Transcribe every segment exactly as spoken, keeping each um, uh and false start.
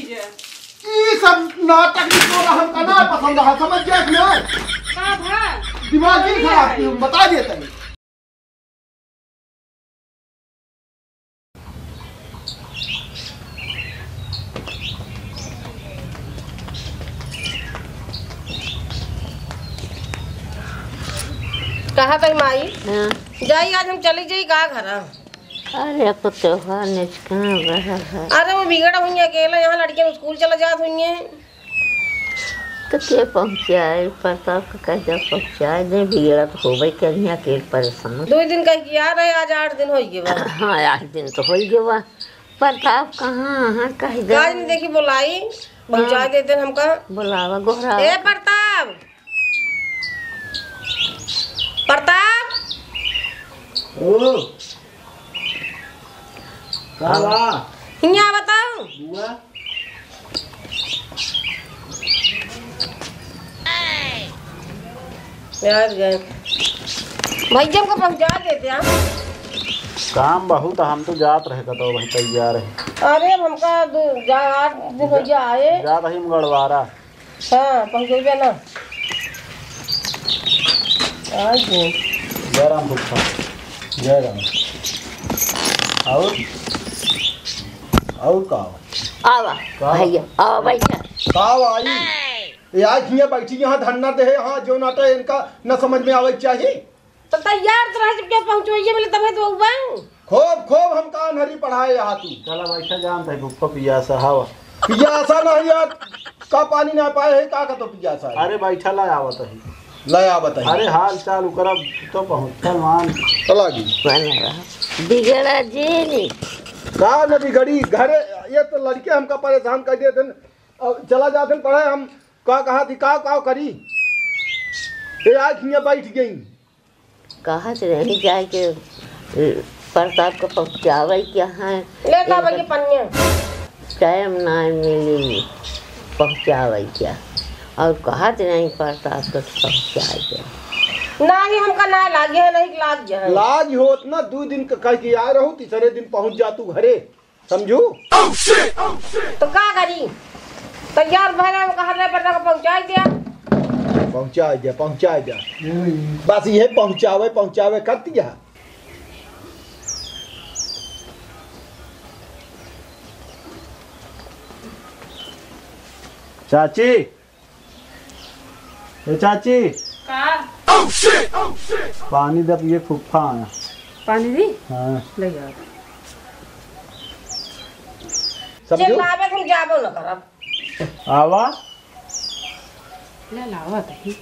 ई सब नाटक निचोड़ा हमका ना पसंद है, समझ गया कि नहीं? का भा? दिमाग ही खराब की, हम बता देते हैं। कहा तई माई? हाँ। जाई, आज हम चली जाई का घर? अरे, अब तो त्योहार नजदीक रहा है। अरे, वो बिगड़ा हुई अकेला, यहाँ लड़कियाँ स्कूल चला जात हुई हैं। तो के पहुँचाए? प्रताप का कह दे पहुँचाए दे, बिगड़ा तो होबे करिया, अकेल परेशान। दो दिन कह के आ रहे, आज आठ दिन हो गए बा। हाँ, आठ दिन तो हो गए बा। प्रताप कहाँ है? कह दे। आज नहीं देखी, बुलाई, पहुँचा हाँ। देते हमका। बुलावा, गोहरा। ए प्रताप, प्रताप। ओ। का बा? हियाँ बताओ। बुआ। यार गए। भैया हमको पहुँचा देते आप। काम बहुत, हम तो जात रहे कतो भाई तैयार है। अरे हमका दो, जा, आठ दिन हो गया आए। जात ही हम गड़वारा। हाँ, पहुँचइबे ना। आज हो। जय राम फूफा। जय राम। और, और का हो? आवा, का? भैया, आवा, बैठा। का हो आई? ये आज हियाँ बैठी, यहाँ धरना दे है, यहाँ जो नाटा इनका न समझ में आवे के चाही। तो तैयार तो रह, जब क्या पहुँचवाइए मिले तबे तो बउआ। खूब, खूब हमका अनहरी पढ़ाए यहाँ तू। चला बैठा, जानत है भूखो पियासा हवा। पियासा नहीं यार, का पानी ना पाए है, का का तो पियासा है। अरे बैठा, ला आवत है। ला आवत है। अरे हाल चाल ओकरा तो पहुँचल मान। चला जी। बना रहा। बिगड़ा जे नहीं। का न बिगड़ी, घरे ये तो लड़के हमका परेशान कर दिए थे। अब चला जाते पढ़े, हम का कहा थी, का, का करी? ए, आज हियाँ बैठ गई। कहत रही जाए के, ए, प्रताप को पहुँचावे के है। ले का एक बजे पनिया? टाइम ना मिली पहुँचावे के। और कहत रही प्रताप को पहुँचाए के। नाही, हमका ना लागे है, नहीं लाग जाए। लाज होत ना, दू दिन का कह के आ रहू, तीसरे दिन पहुँच जा तू घरे। समझू? तो का करी? तैयार भले हम कहा रहे, पर पहुँचाई दिया। पहुँचाई दिया, पहुँचाई दिया। बस ये पहुँचावे, पहुँचावे करती है। चाची, ए चाची। का? पानी दे, पिए फुफ्फा आया। पानी दी? हाँ। ले आओ। समझू? चिल्लावे तुम जाबो न करब। आवा। ले लावा तही।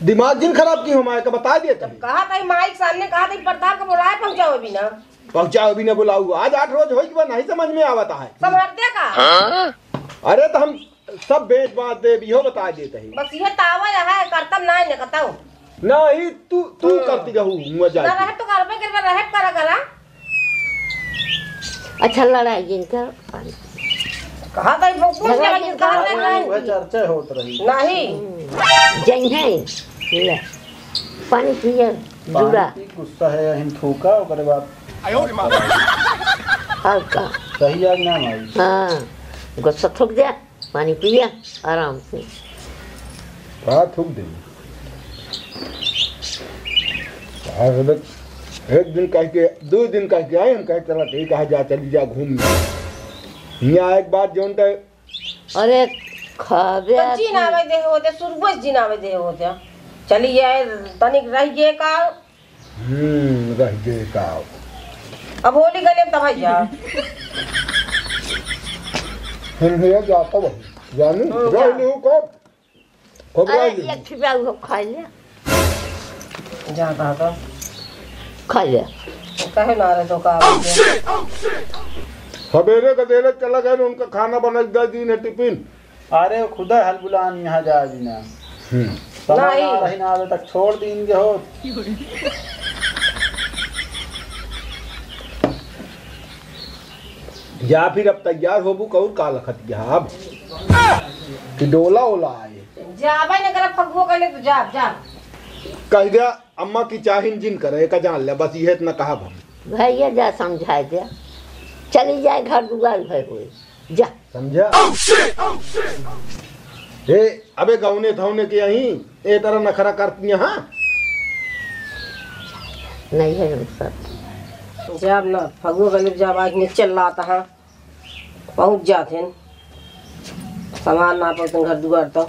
दिमाग जिन खराब की हमारे का बता दिए तब। कहा तही माइक सामने कहा तही प्रताप को बुलाए पहुँचाओ बिना। पहुँचाओ भी न बुलाऊ। आज आठ रोज होई के बा, नहीं समझ में आवत है। संभरते का? अरे तो हम सब बेच बांच देब, इहो बता देत ही। बस ये तावा यहाँ है, करतब ना है, निकताऊ। नहीं, तू, तू हाँ। करती रहू, मुँह ना जाके। रहे तो करबे करबे, रहे करा करा। अच्छा, लड़ाई जिन कर। कहा तही भूख झगड़ा लगा, जिन कहा कर। तही वह चर्चा होत रही। नहीं। जइहे, ले। पानी पिए, पानी जूड़ा। पी, गुस्सा है, हिन थूका, ओकरे बाद। और का? सही आज ना माई। हाँ, गुस्सा थूक दे, पानी पिए, आराम से। हाँ, थूक दे। हाँ, एक दिन कह के, दो दिन कह के आए, हम कहे, "चला ठीक है, जा, चली जा, घूम ले।" हियाँ एक बात जौन तय अरे, खाबे कच्ची ना आवे दे होते, सुरबुज जी ना आवे दे होते। चली जाए, तनिक रह गए का? हम्म, रह गए का? अब होली गले तब जा। हम भैया जाता वही, जानू, हम्म, रह जा। लियो कब? कब अरे, रह लियो? एक ठिबा उहो खा ले। जा कहा तो। खा ले। कहे ना रहे तो का? सवेरे का देरे चला गए, उनका खाना बना के दे दी ने टिफिन। अरे, खुदा हलबुलान यहाँ जाए बिना। हम्म। समय नहीं। ना रही ना आवे तक छोड़ दीन के हो। या फिर अब तैयार होबू, कौर का लखत गया अब? कि डोला ओला आए? जाबे न करब, फगुओ कहले तो जा, जा। कह दिया, अम्मा की चाहिन जिन करे, एका जान ले, बस इहे इतना कहब हम। भैया जा समझाए दे। चली जाए, घर दुआर भर होए। जा। समझा? ए, अबे गौने धौने के यहीं ए तरह नखरा करती यहाँ। नहीं है हम सब। जब न फगुआ गले जब आज में चिल्लात हैं, पहुँच जात हैं, सामान ना पावत घर दुआर तो।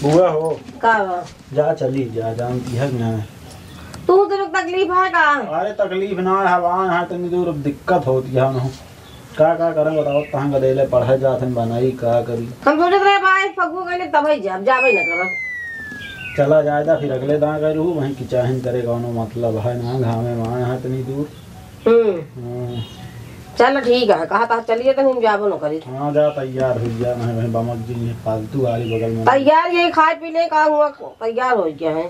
बुआ हो। का बा? जा चली जा, जानती है कि ना? तू तो तकलीफ है का? अरे तकलीफ ना है, वहाँ यहाँ तनी दूर अब दिक्कत होती है ना। का, का करम बताओ, तहाँ गदेले पढ़े जात हैं, बनाई का करी? हम सोचत रहे भाई फगुआ गइले तबही जाब, जाबे न करब। चला जाए दा, फिर अगले दाँ गए रहू, वहीं किचाहिन करे कौनो मतलब है ना, घामे में आए हैं इतनी दूर। हम्म। हम्म। चल ठीक है, कहा था चलिए तो हम जाबो न करी। हाँ, जा तैयार हो जा, नहीं वहीं बमक जी हैं, फालतू आरी बगल में। तैयार यही खाए पी ले का हुआ, तैयार हो गया है।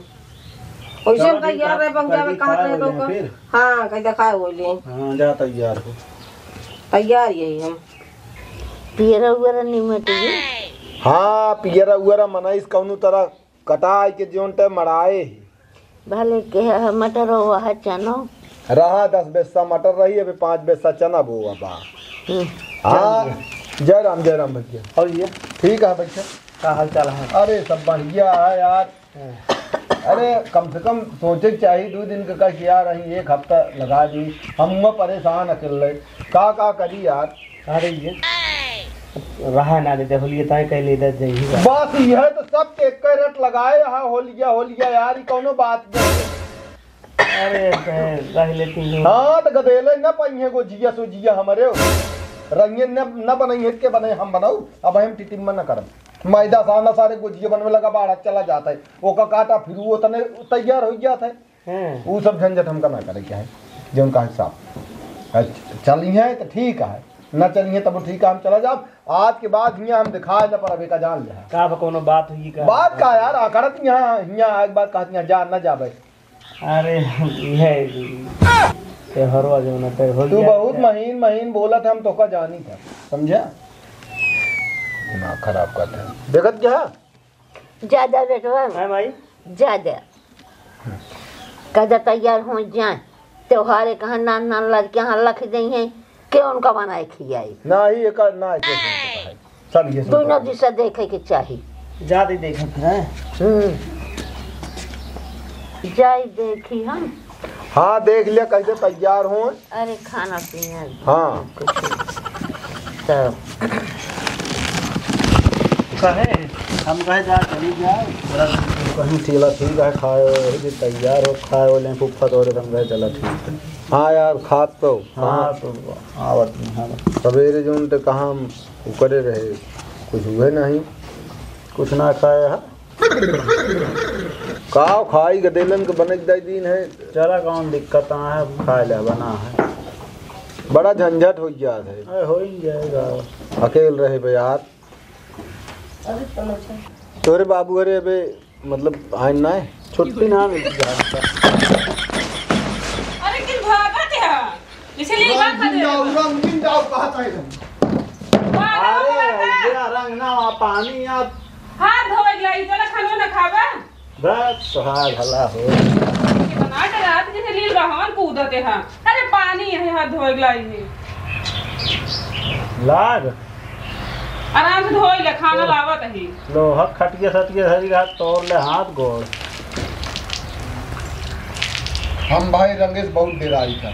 वैसे चलो हम ठीक तैयार है, रहे, पहुँचावे कल कहाँ खाए रहे हो तो जाए का? फिर। हाँ, कहीं दिखाए हो ले। हाँ, जा तैयार हो। तैयार यही हम। पियरा उयरा निमट गई। हाँ, पियरा उयरा मनाइस कौनो तरह कटाए के जोन ते मड़ाए ही। भले के ह-, मटर हो, वह चनो। रहा दस बेस्सा मटर रही, अबे पाँच बेस्सा चना बोआ बा। हम्म। हाँ, चल। जय राम, जय राम भैया। और ये? ठीक है भैया। का हाल चाल है? अरे, सब बढ़िया है यार। अरे, कम से कम सोचे के चाहिए, दो दिन के कह के यार, अहीं एक हफ्ता लगा दी। हम हुआ परेशान अकेले, का, का करी यार? अरे, ये रहा ना दे, होलिया ताई कह ले दे, जय ही बा। बस, यह तो सब के एक रेट लगाए रहा, होलिया, होलिया यार, ये कौनो बात नहीं। अरे, ते रह लेती हूँ। हाँ, तो गदेले न पाइए गोजिया सोजिया हमारे हो। रंगे न, न बनाइए के बनाए हम बनाऊ, अब हम टिटिम न करब। मैदा साना सारे गोजिया बनवे लगा, बाढ़ चला जाता है। ओका काटा, फिर वो तने तैयार हो जाता है। हम्म। ऊ सब झंझट हमका ना करे के है, जौन का हिसाब। अच्छा, चलिहे तो ठीक है, ना चलिहे तब ठीक है, हम चला जाब। आज के बाद हियाँ हम दिखाए न पर अभी का जान ले। का बा, कोनो बात हुई का? बात का यार, आकड़त हियाँ, हियाँ आए के बाद कहत हियाँ जा, ना जाबे। अरे, ये त्योहारवा जौन है, त्योहार तू बहुत महीन, महीन बोलत है, हम तोका जानी था, समझा? दिमाग खराब करते हैं। देखत क्या? जा, जा बेटवा। हाँ, माई। जा, जा। कदा तैयार हो जाए। त्योहारे कहाँ नान नान लड़के यहाँ लख देइहैं। के उनका बनाए खियाई? ना ही एका, ना एके सुन सकता है। सब ये सुन दोनों सकता है। दिशा देखे के चाही। जा दे देखत हैं। हम्म। जाई देखी हम। हाँ, देख लिया कैसे तैयार हो। अरे, खाना पीना। हाँ। कुछ। तब। कहे, हम कहे जा, चली जाए। कहीं चला ठीक है, खाए हो, यही तैयार हो, खाए हो, लें फुफ्फा तोरे, हम कहे चला ठीक है। हाँ यार, खात तो। हाँ, तो आवत नहीं, हाँ। सवेरे जौन ते कहाँ हम उकरे रहे, कुछ हुए नहीं। कुछ ना खाए है। का खाई, गदेलन के बने के दाई दिन है। चला, कौन दिक्कत आ है, खाए ले बना है। बड़ा झंझट हो जात है। अरे, हो ही जाएगा। अकेल रहे बे यार। तोरे बाबू अरे अबे मतलब आए ना है। छुट्टी ना मिलती है। अरे, किन भागत है? जैसे ले बात रंगीन कर जाओ, रंगीन जाओ, कहत है हम। वाह, अरे, वाह, वाह। ये रंग ना, वहाँ पानी, यहाँ हाथ धोए लाई, चला खाना ना खाबा। बस, तोहार भला हो। ये बना के रात जैसे लील रहन कूदते हैं। अरे, पानी यही हाथ धोए लाई है। लाग। आराम से धोए ले, खाना लावत ही। लोहा खटिया सटिया धरी हाथ तोड़ ले हाथ गोड़। हम भाई रंगेश बहुत डेराई था।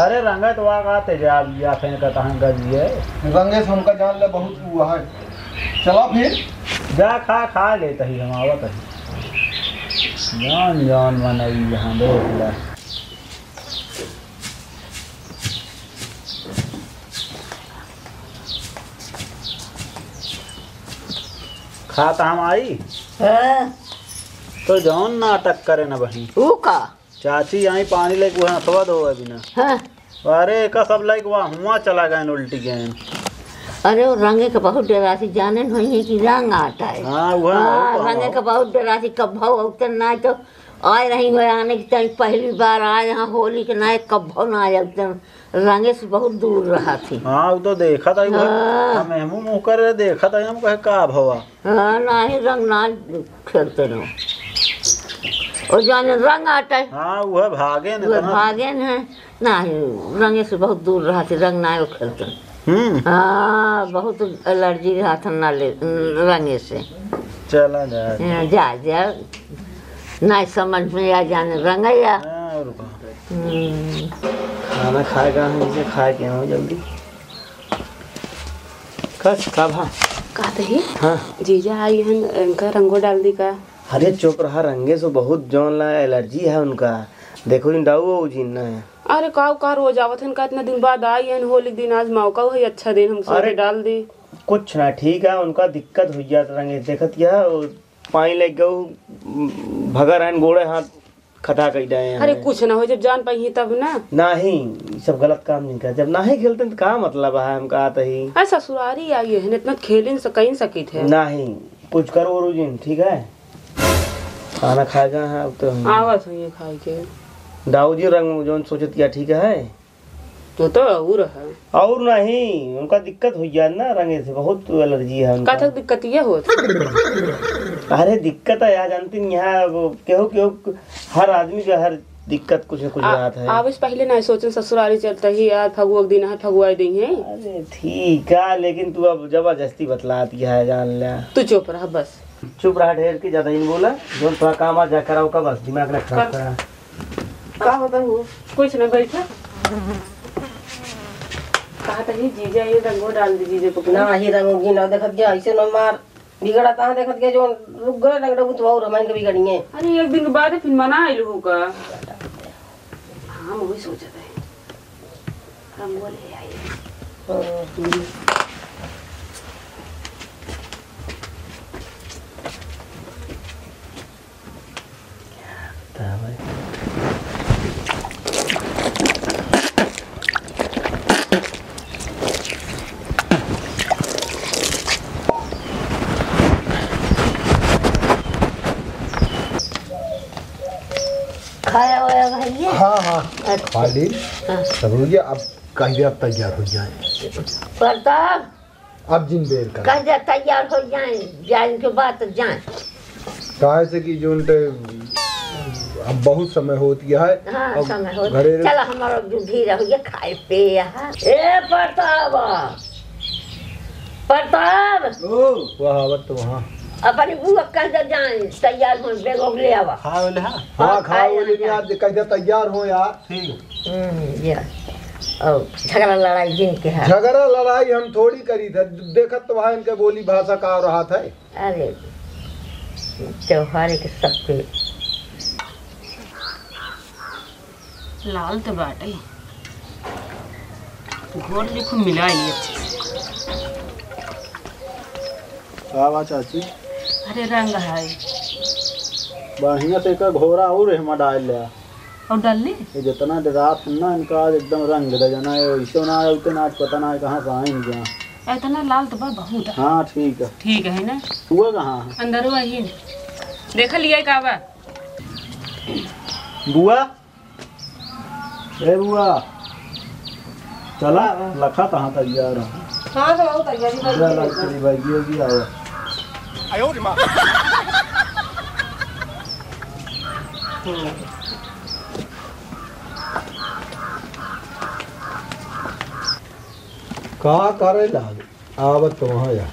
अरे रंगे तो वागा ते जा बिया फेंक तहन गजिए। रंगेश हमका जान ले बहुत हुआ है। चला फिर। जा खा, खा लेत ही हम आवत ही। जान जान मनई यहाँ देख ले। खात हम आई। हाँ। तो जौन नाटक करे न बहिन। ऊ का? चाची आई पानी लेके वहाँ हथवा धोवे बिना। हाँ। अरे एका सब लाइक वहाँ हुआ चला गए उल्टी गए। अरे वो रंगे के बहुत डरासी जाने नहीं है कि रंग आता है। हाँ, वह हाँ, रंगे के बहुत डरासी कब भाव उतर ना तो आए रही हुए आने की टाइम पहली बार आए यहाँ होली के ना कब्बो ना आए एकदम रंगे से बहुत दूर रहा थी। हाँ, वो तो देखा था, हाँ। हम हमू मुँह कर रहे, देखा था, हम कहे का भवा। हाँ, ना ही रंग ना खेलते न। ओ जाने रंग आटे। हाँ, उहे भागे न उहे तना। भागे न है। नाही, रंगे से बहुत दूर रहत है, रंग नाही खेलते। हम्म। हाँ, बहुत allergy रहत है ना ले, रंगे से। चला जा। हाँ, जा, जा। नाही समझ में आ जाने रंगैया। हाँ, और का। हम्म। खाना खाए का है, इसे खाए के हो जल्दी। कस, का भा? कहत ही? हाँ। जीजा आई हन, इनका रंगो डाल दी का? अरे चुप रहा, रंगे से बहुत जौन ला allergy है उनका। देखो जिन डाऊ हो जिन ना है। अरे काऊ का रोज आवत हन का, इतना दिन बाद आई हन, होली के दिन आज मौका है, अच्छा दिन हम सोचे अरे डाल दी। कुछ ना, ठीक है, उनका दिक्कत हुई जात रंगे से, देखत क्या, वो पानी लग गऊ, भगा रहन गोड़े हाथ खटा कई डाए हैं अरे हमें। कुछ ना हो, जब जान पाई तब ना। नाही, ई सब गलत काम नहीं कर। जब नाही खेलते तो का मतलब है, हम कहत ही। अरे ससुरारी आई है, इतना खेलिन से कहीं सकित है। नाही, कुछ करो गुरुजी, ठीक है? खाना खाए का है, अब तो हम आवत हुई खाए के। दाऊ जी रंग जौन सोचत किया, ठीक है? तो, तो और है। और नहीं, उनका दिक्कत हो गया ना, रंगे से बहुत allergy है उनका। का तक दिक्कत ये होत? अरे दिक्कत है यार, जानती नहीं यहाँ वो केहू, केहू, हर आदमी के हर दिक्कत कुछ न कुछ आ, रहत है। आवे से पहले नहीं सोचन, ससुरारी चलता ही यार, फगुआ के दिन है, फगुआ ही दिन है। अरे ठीक है, लेकिन तू अब जबरदस्ती बतलात है, जान ले। तू चुप रह बस। चुप रहा, ढेर की ज्यादा ही नहीं बोला। जौन थोड़ा काम आ जा कराओ का, बस दिमाग ना खराब कर। करा। का होता है वो? कुछ ना, बैठा। कहा था ही जीजा ये रंगो डाल दी जीजे को। ना ही रंगो की ना देखत गया, ऐसे न मार बिगड़ा ता देखत गया, जो रुक गए रंग डबू तो और हमारे बिगड़ी है। अरे एक दिन के बाद फिर मना आइल हो का? हाँ, वही सोचत है। रंगो ले आई। हाँ। खाया वाया भैया? हाँ, हाँ। अच्छा। खा ली। हाँ। सब हो गया, अब कह दिया, अब तैयार हो जाए। प्रताप, अब जिन बेर का। कह दे तैयार हो जाए, जाए के बाद जाए। काहे से कि जोन ते अब बहुत समय होत गया है। हाँ, अब समय होत। घरे चला, हमारा जो भी रहो, ये खाए पे यहाँ। ए प्रताप, प्रताप। ओ। वह आवत तो वहाँ। अपनी बुआ कह दे जाए, तैयार हो, बैग वैग ले आवा। खा ले, हाँ। हाँ, हाँ, खा खाए ले, ले, आज कह दे तैयार हो यार। ठीक। हम्म, ये। और झगड़ा लड़ाई जिनके है। झगड़ा लड़ाई हम थोड़ी करी थे, देखत तो वहाँ इनके बोली भाषा का रहा था। अरे, त्योहार के सबके लाल तो बाटे, घोर लिखो मिला ही अच्छे से। का बा चाची? अरे रंग है। बढ़िया से एकर घोरा और एहमा डाल ले। और डाल ले? ये जितना डरात हन ना इनका आज एकदम रंग दे जाना है, ऐसे ना आए उतने आज पता ना है कहाँ से आए इनके यहाँ। इतना लाल तो बा बहुत है। हाँ ठीक है। ठीक है ना? हुआ कहाँ है? अंदर हुआ ही। देख लिया का बा? बुआ, ए बुआ, चला, लखा तहाँ तैयार है। हाँ, तो बहुत तैयारी जा, लाल चली भाई, ये भी आओ। का करे लाग? आवत तो वहाँ या।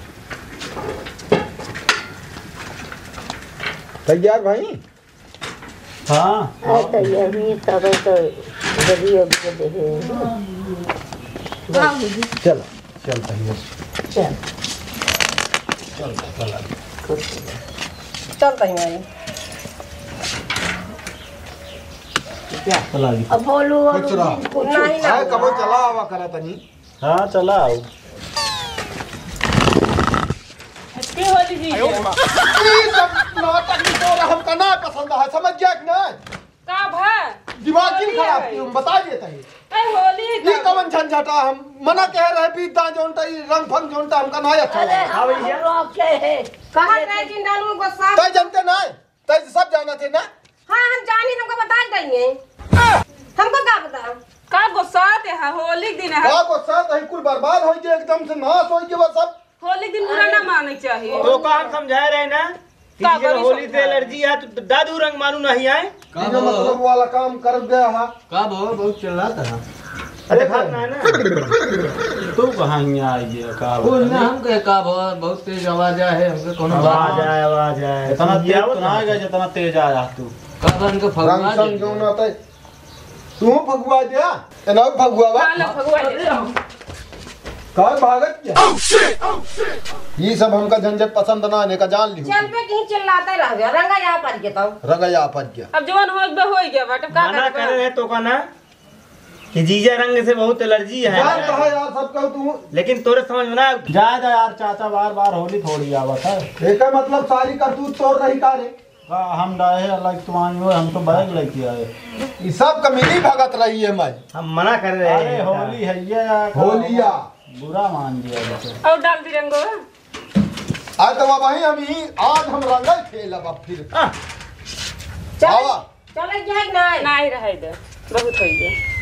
तैयार भाई? हाँ। अरे तो यही तब तो जल्दी अब ये देखे। हाँ, हो गई। चल, चल तहिया। चल। चल, चल। चल तहिया। क्या? चला जी। अब बोलो, कुछ रहा। कुछ नहीं ना। आए, कबो चला आवा करा तनी। हाँ, चला आओ। Happy होली जी। ये सब नाटक नहीं हो रहा, हमका ना पसंद है, समझ गया कि नहीं? का भा? दिमाग क्यों होली खराब है। किया, हम बता देते हैं। ए, होली ये का कवन झंझटा, हम मना कह रहे, बीत दा जोन ता, ये रंग फंग जोन ता, हमका ना अच्छा अरे, लगा। हाँ भैया। हम लोग के है। कहाँ गए जिन डालू गुस्सा? तय जनते ना है। तै सब जानत है ना? हाँ, हम जानी, हमको बता देंगे। हमको का पता? का गुस्सात है, होली के दिन है। का गुस्सात है, कुल बर्बाद होइ गए, एकदम से नाश होइ गए बा सब। होली के दिन बुरा ना माने चाहिए। तो का हम समझाए रहे ना? का करी होली से समझा? एलर्जी है, तो दादू रंग मानू नहीं आए। का ये जो भवा? मतलब वाला काम कर गया है। का भवा, बहुत चिल्लाता है। अरे, देखा? भागना है ना। तू कहाँ यहाँ आ गया, का कुछ भवा? ना, हम कहे, का भवा, बहुत तेज आवाज आए है, हमके कोनो आवाज आए, आवाज आए। इतना सुन तेज गया तो ना होता। आएगा, जितना तेज आया तू। का भवा, इनके फगुआ रंग संग दे जो दिया। ना आता है। तू फगुआ द्या, एनाऊ फगुआ बा। हाँ, ला फगुआ दे। का भागत क्या? ये सब हमका झंझट पसंद ना आने का, जान लिहू। चल पे कहीं चिल्लाते रह गया, रंगा यहाँ पर के तो। रंगा यहाँ पर क्या? अब जवन हो गया, हो गया बाटे, का मना करे करे बा? रहे तो का ना कि जीजा रंग से बहुत एलर्जी है। जान तो है यार, सब कहू तू। लेकिन तोरे समझ में ना आवे। जा, जा यार, चाचा बार बार होली थोड़ी आवत है। एकर मतलब सारी करतूत तोर रही का रे? का हम डाहे अलग तुम्हारी हो, हम तो बैग लेके आए। ई सब का मिली भगत रही है मैं। हम मना कर रहे अरे हैं। होली है ये यार, होलिया। बुरा मान दिया जैसे। और डाल दी रंगो। आज तो बाबा ही हम ही, आज हम रंगल खेलब अब फिर। हाँ। चल, आवा। चल जाए नहीं। नहीं रहे दे, बहुत हो गया।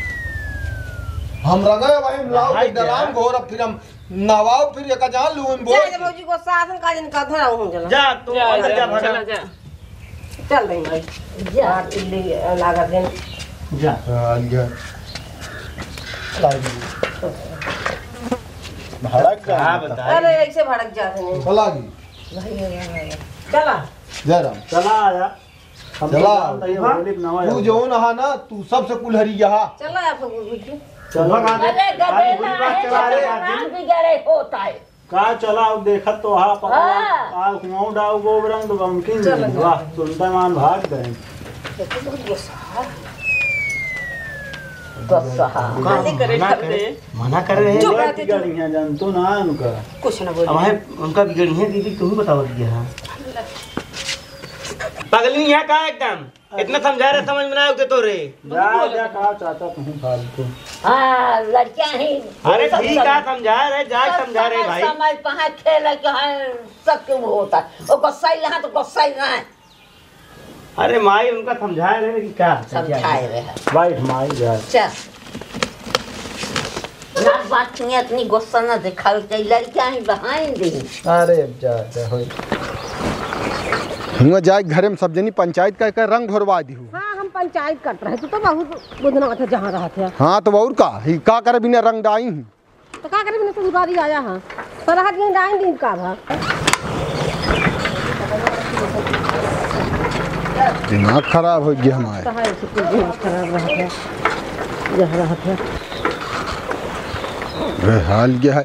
हम रंगल भाई, हम लाओ भाई के डराम गया। घोर, अब फिर हम नवाओ फिर एक जान लूं, हम बोल जा, के। जा भौजी को सासन का दिन का धरा हूं, चला। जा, तू जा, अंदर जा, जा, भगा। चला, जा। चल रही भाई। जा। बात इल्ली लागत है। जा। हाँ, जा। भड़क जा। का बताई? अरे, ऐसे भड़क जाते हैं। चला गई। भाई, भाई, भाई, भाई। चला। जय राम। चला आया। हम चला। तो जानते हैं, हाँ? होली बनावा तू है। जौन हा ना, तू सबसे कुल्हरी हा। चला, आप लोग उठ के। चलो। भगा दे। अरे, गधे अरे, ना होली बात है, चला रहे गधे हैं। ना बिगड़े होता है। का चला, अब देखत तो हा, पता हाँ। आ, हुआं डाउ गो रंग बमकिन चल, नहीं। चल। वाह, सुनते मान भाग गए। देखो, बहुत गुस्सा है। गुस्सा है। का नहीं करे, मना कर करे, दे। मना कर रहे हैं। चुप रहते तुम। बिगड़ी हैं, जान तो ना उनका। कुछ ना बोले। अब है, उनका बिगड़ी है, दीदी, तुम ही बताओ, दीदी, हाँ। पगली है का एकदम? इतना समझा रहे, समझ में ना आते तोरे। जा, जा, का चाचा तुम फालतू। हाँ, लड़कियां ही। अरे सब ठीक है, समझ- समझा रहे, जा, सब समझा रहे समय, भाई। समय पहाँ खेले के है, सब क्यों होता है? वो गुस्साई यहाँ तो गुस्साई ना है। अरे माई, उनका समझा रहे कि का? समझाए रहे। बैठ माई, जा। चल। ना बात नहीं, इतनी गुस्सा ना दिखावे के, लड़कियां ही बहाइन दी। अरे जा, जा, होई। हुआं जाए घरे में सब जनी पंचायत कर, कर रंग घोरवा दिहू। हाँ, हम पंचायत करत रहे, तू तो बहुत बुधना था जहाँ रहत है। हाँ, तो और का? ही का करे बिना रंग डाई ही? तो का करे बिना ससुरारी आया हाँ? सरहद में डाइन दिन का भा? दिमाग खराब हो गया हमारे। तो है, ऐसे कुछ दिमाग खराब रहत है, यह रहत है। वे हाल क्या है?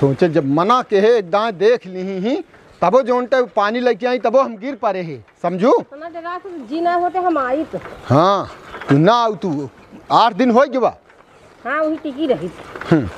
सोचे जब मना के है, एक दाएं देख ली ही, तबो जोन टाइम पानी लेके आई, तबो हम गिर पड़े है, समझू? इतना डरा से जीना होते हम आई तो। हाँ, तू ना आऊ, तू आठ दिन हो गवा। हाँ, वही टिकी रही। हम्म।